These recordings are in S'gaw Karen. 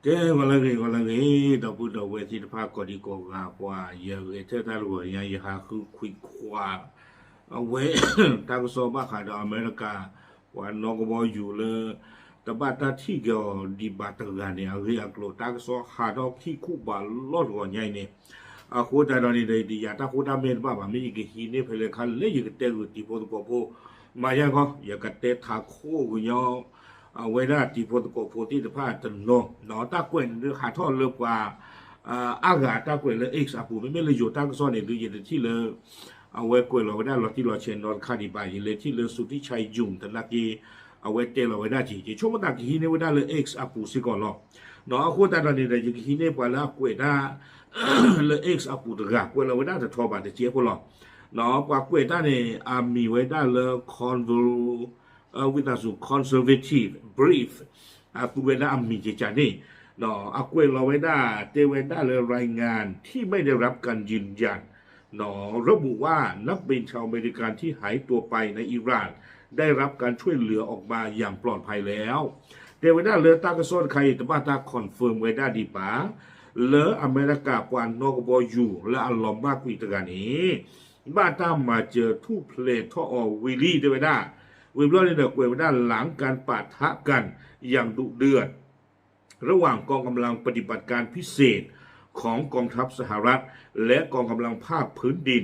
ကဲ ဂီၤလၢအဂ့ၤ ဂီၤလၢအဂ့ၤ ဒီပုၢ်ဒီဝဲၢ်သ့ၣ်တဖၣ် ကိးဒံကိးဂၤပှၤ ယဂဲၤထၢၣ်တၢ်တဂီၤညါ ယဟးဃုခွံခွါ အဝဲ တၢ်ကစီၣ်ဘၣ်ဃးဒီးအမဲရကၤ ပှၤနီၣ်ကဘီယူၤလၢ တဘၣ်တၢ်ထံၣ်က့ၤအီၤဒံးဘၣ်တဂၤန့ၣ် အဂ့ၢ်အကျိၤ တၢ်ကစီၣ်ဟးထီၣ်ခံခူဘးလီၢ်တဂီၤညါအံၤန့ၣ် အဃိသတးဒီးန့ၣ်ဒီး ယတယၤတၢ်ဃိတၢ်မဲာ်တဘၣ်ဘၣ် မ့ၢ်ယကဟံးန့ၢ်ဖဲလဲၣ်ခါလဲၣ် ယကတဲဂုာ်တံၤဖိသကိးဖိ မၤယါခီ ယကတဲထးခိၣ်ကညီ အဝဲဒၣ်တံၤဖိသကိးဖိသ့ၣ်တဖၣ်တနီၤ တၢ်ကွဲးန့ၣ်ဒုးဟးထီၣ်လၢပှၤ အါဂၤတၢ်ကွဲးလၢ X အပူၤ မ့မ့ၢ်လၢယိၤတၢ်ကစီၣ်န့ၣ်ဒုး ယတထံၣ်လၢ အဝဲကွဲးလီၤဝဲဒၣ်လီၤတံၢ်လီၤဆဲးနီတခါဒံးဘၣ် ယလဲၤထံၣ်လၢ စူၤတံၣ်ဆၢယုၣ် သနာ်က့ အဝဲတဲလီၤဝဲဒၣ်က့ၤ ယဆိကမိၣ်သးကဟံးန့ၢ်ဝဲဒၣ်လၢ X အပူၤစ့ၢ်ကီးလီၤ. အဃိသတးဒီးန့ၣ်ဒီး ယကဟံးန့ၢ်ပှၤလၢအကွဲးတၢ် လၢ X အပူၤတဂၤ ကွဲးလီၤဝဲဒၣ်တထီဘၣ်တကဲဖိလီၤ. ပှၤကွဲးတၢ်န့ၣ် အမံၤဝဲဒၣ်လၢ Conver ဝံသးစူၤ Conservative Brief အသူဝဲဒၣ်အမံၤကကးန့ၣ် အကွဲးလီၤဝဲဒၣ် တဲဝဲဒၣ်လၢ รายงานที่ไม่ได้รับการยืนยัน ระบุว่านักบินชาวอเมริกันที่หายตัวไปในอิหร่าน ได้รับการช่วยเหลือออกมาอย่างปลอดภัยแล้ว တဲဝဲဒၣ်လၢတၢ်ကစီၣ်တခါအံၤ တဘၣ်တၢ် confirm ဝဲဒၣ်ဒံးဘၣ် လၢအမဲရကၤပှၤနီၣ်ကဘီယူၤလၢအလီၤမၢ်ကွံာ်တဂၤန့ၣ် ဘၣ်တၢ်မၤစၢၤထူၣ်ဖျဲးထီၣ်အီၤဝံၤလံ တဲဝဲဒၣ် ဝံၤဘျီန့ၣ်ဒီးကွဲးဝဲဒၣ် หลังการปะทะกันอย่างดุเดือด ระหว่างกองกำลังปฏิบัติการพิเศษของกองทัพสหรัฐ และกองกำลังภาคพื้นดิน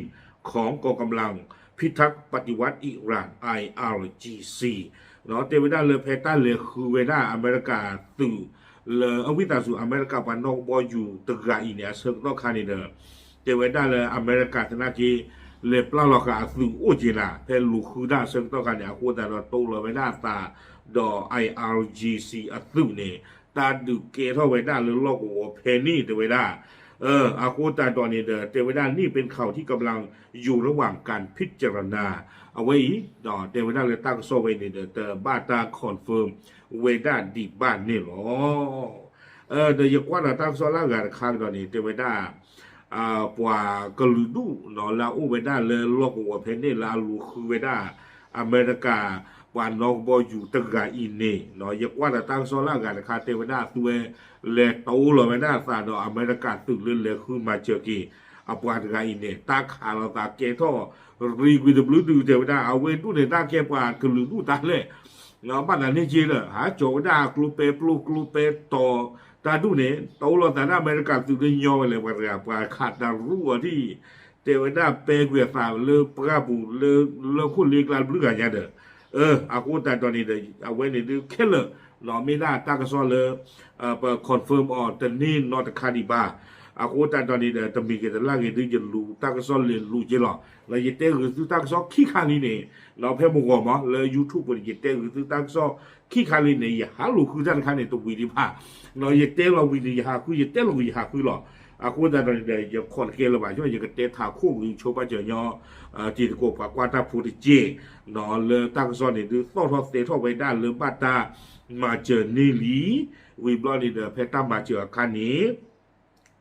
ของกองกำลังพิทักษ์ปฏิวัติอิหร่าน ไออาร์จีซี တဲဝဲဒၣ်လၢဖဲတၢ်လဲၤဃုဝဲဒၣ်အမဲရကၤသုး လၢအဝံသးစူၤအမဲရကၤပှၤနီၣ်ကဘီယူၤတဂၤအံၤန့ၣ် အဆၢကတီၢ်ခါန့ၣ်ဒီး တဲဝဲဒၣ်လၢအမဲရကၤသနာ်က့ လဲၤပျၢ်လီၤဃာ်အသုးအိၣ်က့ၤနၤ ဖဲလူၤဃုတၢ်အဆၢကတီၢ်ခါန့ၣ် အဃိသတးဒီးတိလီၤဝဲဒၣ်အသး ဒီး ไออาร์จีซี အသုးန့ၣ် တၢ်ဒုးကဲထီၣ်ဝဲဒၣ်လၢလီၢ်ကဝီၤဖဲန့ၣ် တဲဝဲဒၣ် အဃိသတးဒီးန့ၣ်ဒီး တဲဝဲဒၣ် นี่เป็นข่าวที่กำลังอยู่ระหว่างการพิจารณา အဝဲအံၤ တဲဝဲဒၣ်လၢတၢ်ကစီၣ်ဝဲန့ၣ်ဒီး တဘၣ်တၢ် confirm ဝဲဒၣ်ဒံးဘၣ်န့ၣ်လီၤ. ဒီးယကွၢ်ဒီးတၢ်ကစီၣ်လၢအဂၤတခါကဒီးန့ၣ် တဲဝဲဒၣ် ပှၤကလုာ်ဒူၣ်လၢအအိၣ်ဝဲဒၣ်လၢလီၢ်ကဝီၤဖဲန့ၣ်လၢအလူၤဃုဝဲဒၣ် အမဲရကၤ ပှၤနီၣ်ကဘီယူၤတဂၤအံၤန့ၣ် ယကွၢ်ဒီးတၢ်ကစီၣ်လၢအဂၤတခါတဲဝဲဒၣ်အသုဝဲ လဲၤတိလီၤဝဲဒၣ်အသးဒီးအမဲရကၤသုးလၢလဲၤဃုမၤစၢၤက့ၤ အပှၤတဂၤအံၤန့ၣ် တၢ်ခးလိာ်သးကဲထီၣ် ရံကွံာ်တဘျုးဒုးတဲဝဲဒၣ် အဝဲဒူၣ်န့ၣ် တၢ်ကဲပှၤကလုာ်ဒူၣ်တၢ်လဲၣ် ဘၣ်သးန့ၣ်က့ဒီး ဟးကၠီၤဝဲဒၣ်ကျိပဲပျိကျိပဲတီၤ တၢ်ဒူၣ်န့ၣ် တိလီၤသးဒၣ်အမဲရကၤသုးလၢညီဝဲလဲၣ် ပှၤတဂၤ ပှၤခးတရူးအီၤဒ် တဲဝဲဒၣ်ပဲကွံာ်အသးလၢပှၢ်ပူၤလၢ လၢခိၣ်လ့ကျါတဘျုးဂၤညါဒီး အဃိသတးဒီးန့ၣ်ဒီး အဝဲန့ၣ်ဒုးခဲလၢာ် မ့ၢ်ဒၣ်တၢ်ကစီၣ်လၢ ပ confirm အီၤတန့ၢ်နီတခါဒံးဘၣ်. အဃိသတးဒီးန့ၣ်ဒီး တမံၤဂ့ၤတလၢ်ဂ့ၤဒုး ယလူၤတၢ်ကစီၣ်လဲၤလူၤက့လီၤ. လၢယတဲဂုာ်သုတၢ်ကစီၣ်ခံခါလံန့ၣ် ဖဲမုၢ်ဂီၤမး လၢ YouTube န့ၣ် ယတဲဂုာ်သုတၢ်ကစီၣ်ခံခါလံန့ၣ် ယဟးလူၤဃုတၢ်တခါန့ၣ် တဝံၤဒံးဘၣ်. ယတဲလီၤဝံၤန့ၣ် ယဟးဃု ယတဲလီၤဝံၤ ယဟးဃုလီၤ. အဃိသတးဒီးန့ၣ်ဒီး ယခိးတကဲလၢၤဘၣ် ယကတဲထးခိၣ်ဂုာ်ဆိပာ်စၢၤညီ တံၤသကိးပှၤကွၢ်တၢ်ဖိတက့ၢ် လၢတၢ်ကစီၣ်န့ၣ်ဒုး သီၣ်ထီၣ်သဲထီၣ်ဝဲဒၣ်လၢဘၣ်တၢ်မၤစၢၤန့ၢ်လံ. ဝံၤဘျီန့ၣ်ဒီး ဖဲတၢ်မၤစၢၤအခါန့ၣ်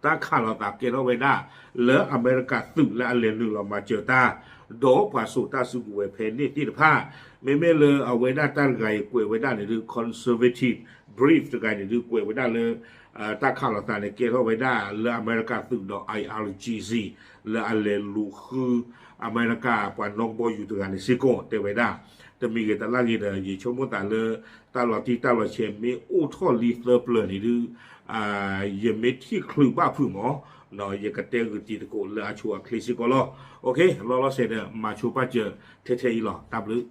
တၢ်ခးလိာ်သးကဲထီၣ်ဝဲဒၣ် လၢအမဲရကၤသုးလၢအလဲၤနုာ်လီၤမၤစၢၤတၢ် ဒီးပှၤစိာ်တၢ်စုကဝဲၤဖဲန့ၣ်သ့ၣ်တဖၣ် မ့မ့ၢ်လၢအဝဲဒၣ်တၢ်တဂၤအံၤကွဲးဝဲဒၣ်န့ၣ်ဒုး Conservative Brief တဂၤန့ၣ်ဒုး ကွဲးဝဲဒၣ်လၢ တၢ်ခးလိာ်သးန့ၣ် ကဲထီၣ်ဝဲဒၣ်လၢအမဲရကၤသုးဒီး I R G C လၢအလဲၤလူၤဃု အမဲရကၤပှၤနီၣ်ကဘီယူၤတဂၤန့ၣ်စ့ၢ်ကီး တဲဝဲဒၣ် တမံၤဂ့ၤတလၢ်ဂ့ၤဒီး ယဆိကမိၣ်သးလၢ တၢ်လီၤတံၢ်တၢ်လီၤဆဲးမ့ၢ်အိၣ်ထီၣ်လံသၢပျၢၤန့ၣ်ဒုး ယမ့ၢ်ထံၣ်ချုးဘၣ်ဖုးမး ယကတဲဂုာ်တံၤသကိးလၢအဆိအချ့စ့ၢ်ကီးလီၤ. လီၤလီၤဆဲးဒီး မၤဆိပာ်စၢၤထဲထဲအံၤလီၤ. တၢ်ဘျုး